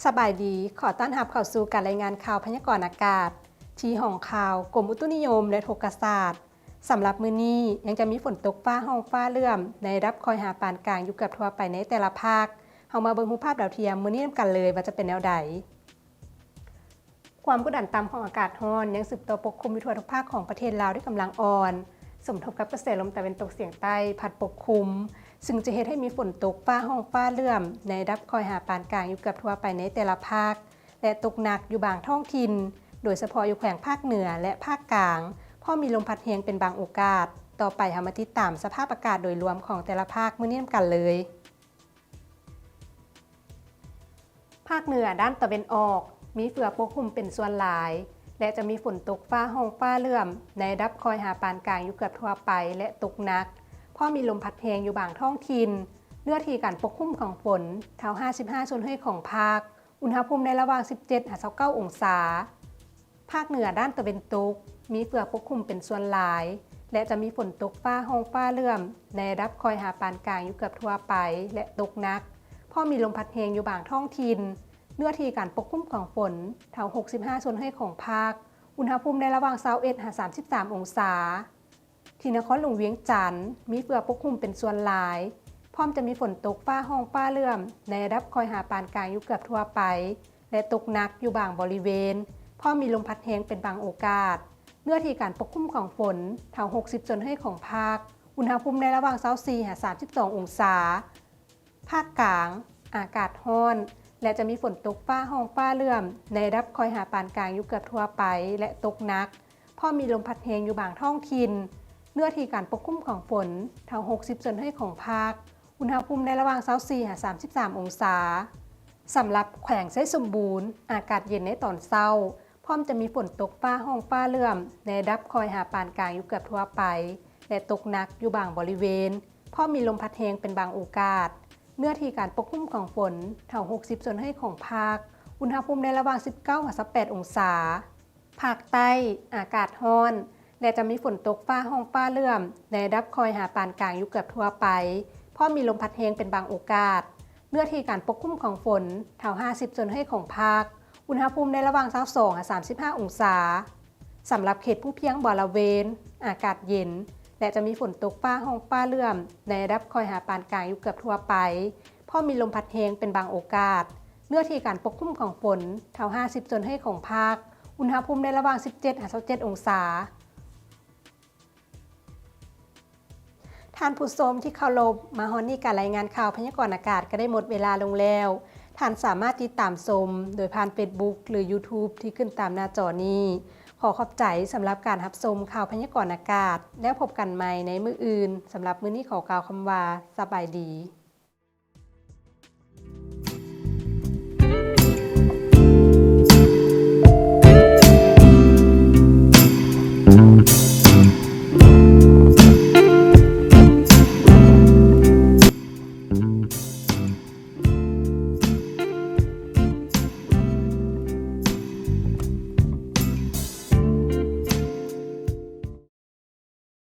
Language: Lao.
ສະບາຍດີ, ຂໍຕ້ອນຮັບເຂົ້າສູ່ການລາຍງານຂ່າວພະຍາກອນອາກາດ ທີ່ຫ້ອງຂ່າວກົມອຸຕຸນິຍົມ ແລະ ອຸທົກກະສາດ. ສຳລັບມື້ນີ້ຍັງຈະມີຝົນຕົກຟ້າຮ້ອງຟ້າເຫຼື້ອມໃນລະດັບຄ່ອຍຫາປານກາງຢູ່ເກືອບທົ່ວໄປໃນແຕ່ລະພາກ. ເຮົາມາເບິ່ງຮູບພາບດາວທຽມມື້ນີ້ນຳກັນເລີຍວ່າຈະເປັນແນວໃດ. ຄວາມກົດດັນຕ່ຳຂອງອາກາດຮ້ອນຍັງສືບຕໍ່ປົກຄຸມຢູ່ທົ່ວທຸກພາກຂອງປະເທດລາວດ້ວຍກຳລັງອ່ອນ, ສົມທົບກັບກະແສລົມຕາເວັນຕົກສຽງໃຕ້ພັດປົກຄຸມ, ຊຶ່ງຈະເຮັດໃຫ້ມີຝົນຕົກຟ້າຮ້ອງຟ້າເຫຼື້ອມໃນລະດັບຄ່ອຍຫາປານກາງຢູ່ເກືອບທົ່ວໄປໃນແຕ່ລະພາກ ແລະ ຕົກໜັກຢູ່ບາງທ້ອງຖິ່ນ, ໂດຍສະເພາະຢູ່ແຂວງພາກເໜືອ ແລະ ພາກກາງ, ພ້ອມມີລົມພັດແຮງເປັນບາງໂອກາດ. ຕໍ່ໄປເຮົາມາຕິດຕາມສະພາບອາກາດໂດຍລວມຂອງແຕ່ລະພາກມື້ນີ້ນຳກັນເລີຍ. ພາກເໜືອດ້ານຕາເວັນອອກ ມີເຝືອປົກຄຸມເປັນສ່ວນຫຼາຍ ແລະ ຈະມີຝົນຕົກຟ້າຮ້ອງຟ້າເຫຼື້ອມໃນລະດັບຄ່ອຍຫາປານກາງຢູ່ເກືອບທົ່ວໄປ ແລະ ຕົກໜັກ, ພ້ອມມີລົມພັດແຮງຢູ່ບາງທ້ອງຖິ່ນ. ເນື້ອທີ່ການປົກຄຸມຂອງຝົນເທົ່າຫ້າສິບຫ້າສ່ວນຮ້ອຍຂອງພາກ, ອຸນຫະພູມໃນລະຫວ່າງສິບເຈັດຫາຊາວເກົ້າອົງສາ. ພາກເໜືອດ້ານຕາເວັນຕົກ ມີເຝືອປົກຄຸມເປັນສ່ວນຫຼາຍ ແລະ ຈະມີຝົນຕົກຟ້າຮ້ອງຟ້າເຫຼື້ອມໃນລະດັບຄ່ອຍຫາປານກາງຢູ່ເກືອບທົ່ວໄປ ແລະ ຕົກໜັກ, ພ້ອມມີລົມພັດແຮງຢູ່ບາງທ້ອງຖິ່ນ. ເນື້ອທີ່ການປົກຄຸມຂອງຝົນເທົ່າຫົກສິບຫ້າສ່ວນຮ້ອຍຂອງພາກ, ອຸນຫະພູມໃນລະຫວ່າງຊາວເອັດຫາສາມສິບສາມອົງສາ. ທີ່ນະຄອນຫຼວງວຽງຈັນ ມີເຝືອປົກຄຸມເປັນສ່ວນຫຼາຍ, ພ້ອມຈະມີຝົນຕົກຟ້າຮ້ອງຟ້າເຫຼື້ອມໃນລະດັບຄ່ອຍຫາປານກາງຢູ່ເກືອບທົ່ວໄປ ແລະ ຕົກໜັກຢູ່ບາງບໍລິເວນ, ພ້ອມມີລົມພັດແຮງເປັນບາງໂອກາດ. ເນື້ອທີ່ການປົກຄຸມຂອງຝົນເທົ່າຫົກສິບສ່ວນຮ້ອຍຂອງພາກ, ອຸນຫະພູມໃນລະຫວ່າງຊາວສີ່ຫາສາມສິບສອງອົງສາ. ພາກກາງ ອາກາດຮ້ອນ ແລະ ຈະມີຝົນຕົກຟ້າຮ້ອງຟ້າເຫຼື້ອມໃນລະດັບຄ່ອຍຫາປານກາງຢູ່ເກືອບທົ່ວໄປ ແລະ ຕົກໜັກ, ພ້ອມມີລົມພັດແຮງຢູ່ບາງທ້ອງຖິ່ນ. ເນື້ອທີ່ການປົກຄຸມຂອງຝົນເທົ່າຫົກສິບສ່ວນຮ້ອຍຂອງພາກ, ອຸນຫະພູມໃນລະຫວ່າງຊາວສີ່ຫາສາມສິບສາມອົງສາ. ສຳລັບແຂວງໄຊສົມບູນ ອາກາດເຢັນໃນຕອນເຊົ້າ, ພ້ອມຈະມີຝົນຕົກຟ້າຮ້ອງຟ້າເຫຼື້ອມໃນລະດັບຄ່ອຍຫາປານກາງຢູ່ເກືອບທົ່ວໄປ ແລະ ຕົກໜັກຢູ່ບາງບໍລິເວນ, ພ້ອມມີລົມພັດແຮງເປັນບາງໂອກາດ. ເນື້ອທີ່ການປົກຄຸມຂອງຝົນເທົ່າຫົກສິບສ່ວນຮ້ອຍຂອງພາກ, ອຸນຫະພູມໃນລະຫວ່າງສິບເກົ້າຫາຊາວແປດອົງສາ. ພາກໃຕ້ ອາກາດຮ້ອນ ແລະ ຈະມີຝົນຕົກຟ້າຮ້ອງຟ້າເຫຼື້ອມໃນລະດັບຄ່ອຍຫາປານກາງຢູ່ເກືອບທົ່ວໄປ, ພ້ອມມີລົມພັດແຮງເປັນບາງໂອກາດ. ເນື້ອທີ່ການປົກຄຸມຂອງຝົນເທົ່າຫ້າສິບສ່ວນຮ້ອຍຂອງພາກ, ອຸນຫະພູມໃນລະຫວ່າງຊາວສອງຫາສາມສິບຫ້າອົງສາ. ສຳລັບເຂດພູພຽງບໍລະເວນ ອາກາດເຢັນ ແລະ ຈະມີຝົນຕົກຟ້າຮ້ອງຟ້າເຫຼື້ອມໃນລະດັບຄ່ອຍຫາປານກາງຢູ່ເກືອບທົ່ວໄປ, ພ້ອມມີລົມພັດແຮງເປັນບາງໂອກາດ. ເນື້ອທີ່ການປົກຄຸມຂອງຝົນເທົ່າຫ້າສິບສ່ວນຮ້ອຍຂອງພາກ, ອຸນຫະພູມໃນລະຫວ່າງສິບເຈັດຫາຊາວເຈັດອົງສາ. ທ່ານຜູ້ຊົມທີ່ເຄົາລົບ, ມາຮອດນີ້ການລາຍງານຂ່າວພະຍາກອນອາກາດກໍໄດ້ໝົດເວລາລົງແລ້ວ. ທ່ານສາມາດຕິດຕາມຊົມໂດຍຜ່ານເຟສບຸກ ຫຼື ຢູທູບ ທີ່ຂຶ້ນຕາມໜ້າຈໍນີ້. ຂໍຂອບໃຈສຳລັບການຮັບຊົມຂ່າວພະຍາກອນອາກາດ. ແລ້ວພົບກັນໃໝ່ໃນມື້ອື່ນ. ສຳລັບມື້ນີ້ຂໍກ່າວຄຳວ່າ ສະບາຍດີ.